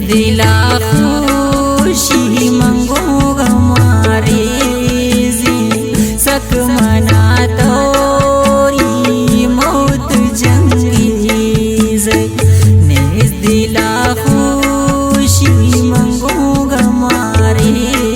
دلا خوشی منگو گماریزی، سک منا توری موت جنگیزی۔ نیز دلا خوشی منگو گماریزی،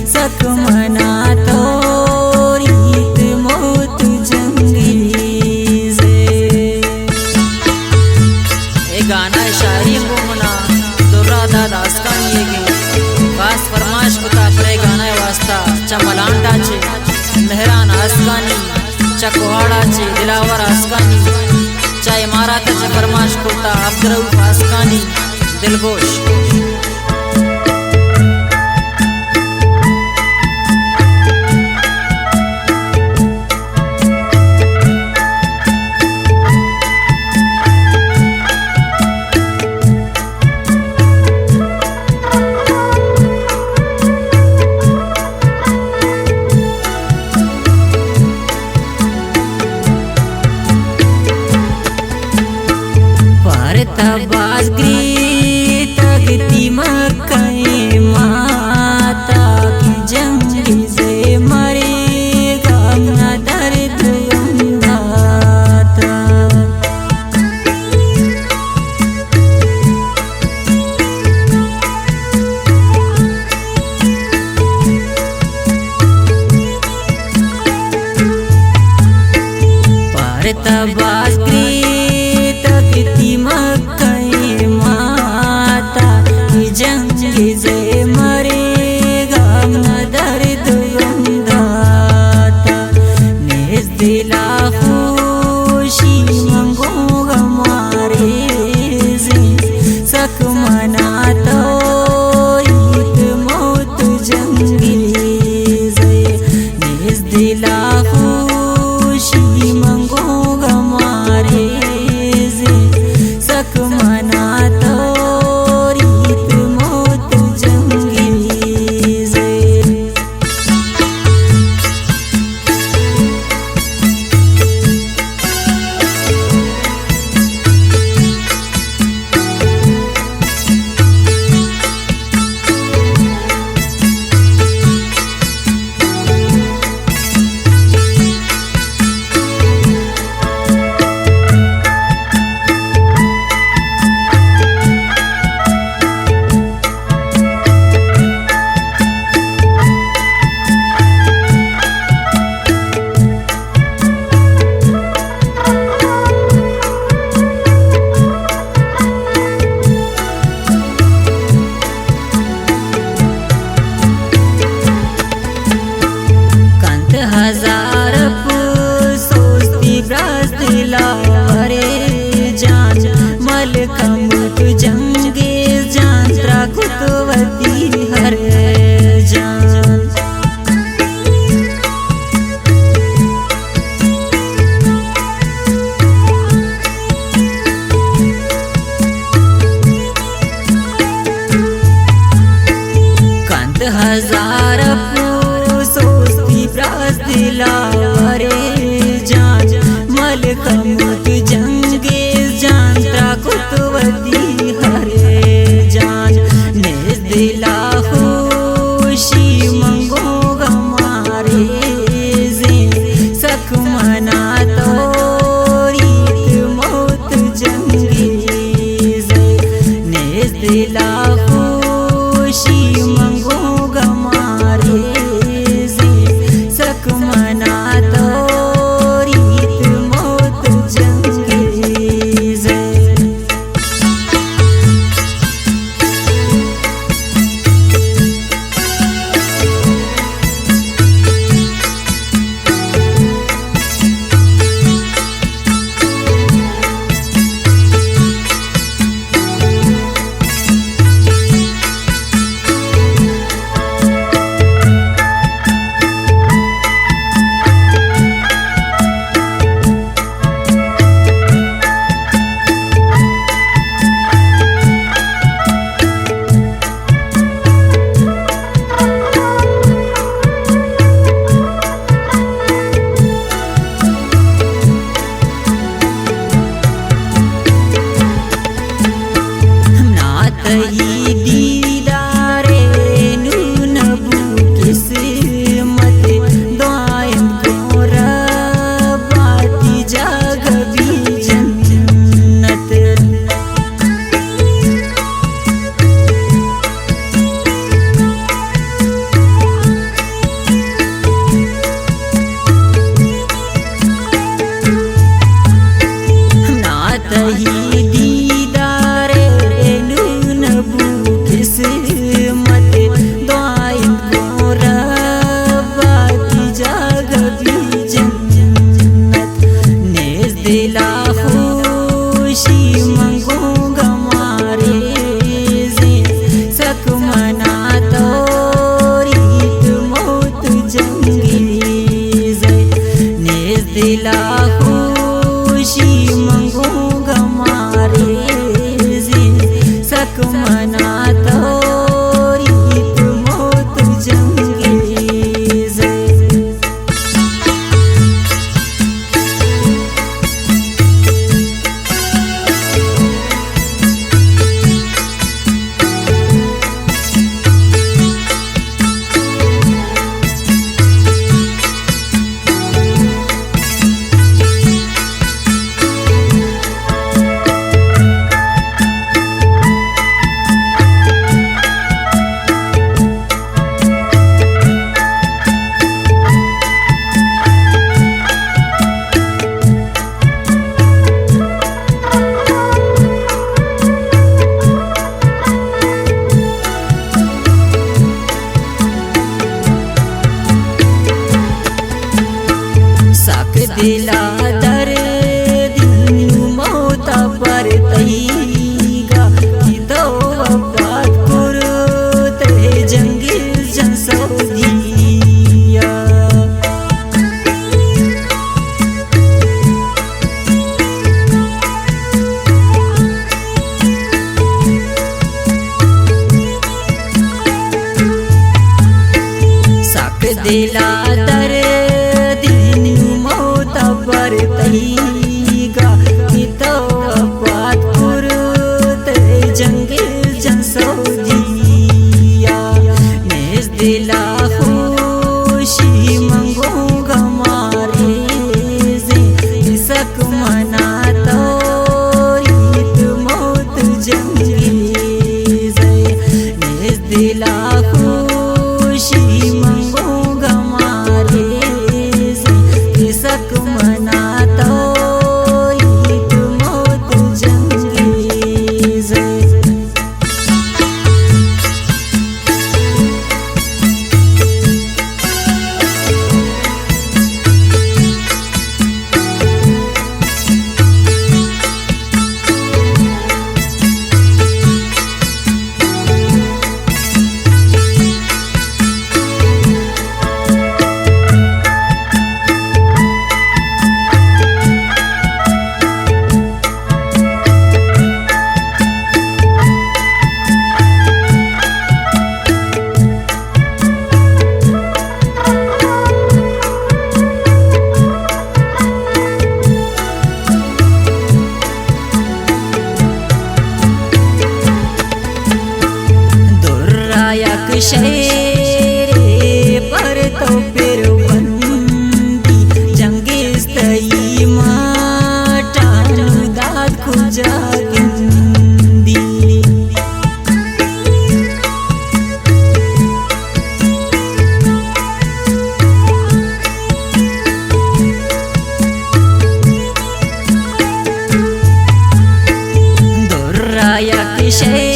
سک منا توریت موت جنگیزی۔ اے گانا ءِ شاعری گوں منا درا داد آسکانی ئیگ اِنت۔ خاص فرمائش کتا پر اے گانا ءِ واسطہ چہ ملانڈ ءَ چہ مہران آسکانی، چہ کوہاڑ ءَ چہ دلاور آسکانی، چہ امارات ءَ چہ فرمائش کرتا عبدالرؤف آسکانی۔ دلگوش۔ پارتا باز گریتگ تی مکہ ءِ ماتا، کہ جنگیز ءِ مریگ ءَ منا درد ہم داتا۔ پارتا باز گریتگ تی مکہ ءِ ماتا، کہ جنگیز ءِ مریگ ءَ منا درد ہم داتا۔ نیز دلا خوشی منگو گماریزی، سک منا توریت موت جنگیزی۔ نیز دلا خوشی منگو گماریزی، سک منا توریت موت جنگیزی۔ کنت ہزار افسوس تی براس دلاور جان، ملکموت جنگیز جان، ترا کت وتی ہر جان۔ کنت ہزار افسوس تی براس دلاور جان، ملکموت جنگیز جان، ترا کت وتی ہر جان۔ نیز دلا خوشی منگو گماریزی، سک منا توریت موت جنگیزی۔ نیز دلا خوشی منگو گماریزی، سک منا توریت موت جنگیزی۔ دلا خوشی من گوں گماریزیں، سک منا توریت موت جنگیزیں۔ نیز دلا خوشی من گوں گماریزیں، سک منا توریت موت جنگیزیں۔ سک دلا دردی نوں موت ءَ پر تئیگا، کہ تو وفات کرت ئے جنگیز جان سعودی ءَ۔ سک دلا دردی نوں موت ءَ پر تئیگا، کہ تو وفات کرت ئے جنگیز جان سعودی ءَ۔ نیز دلا خوشی من گوں گماریزیں، سک منا توریت موت جنگیزیں۔ نیز دلا خوشی من گوں گماریزیں، سک منا توریت موت جنگیزیں۔ درا یک شعرے پر تو پر بندی، جنگیز تئی ماٹان داد کجا گندی۔ درا یک شعرے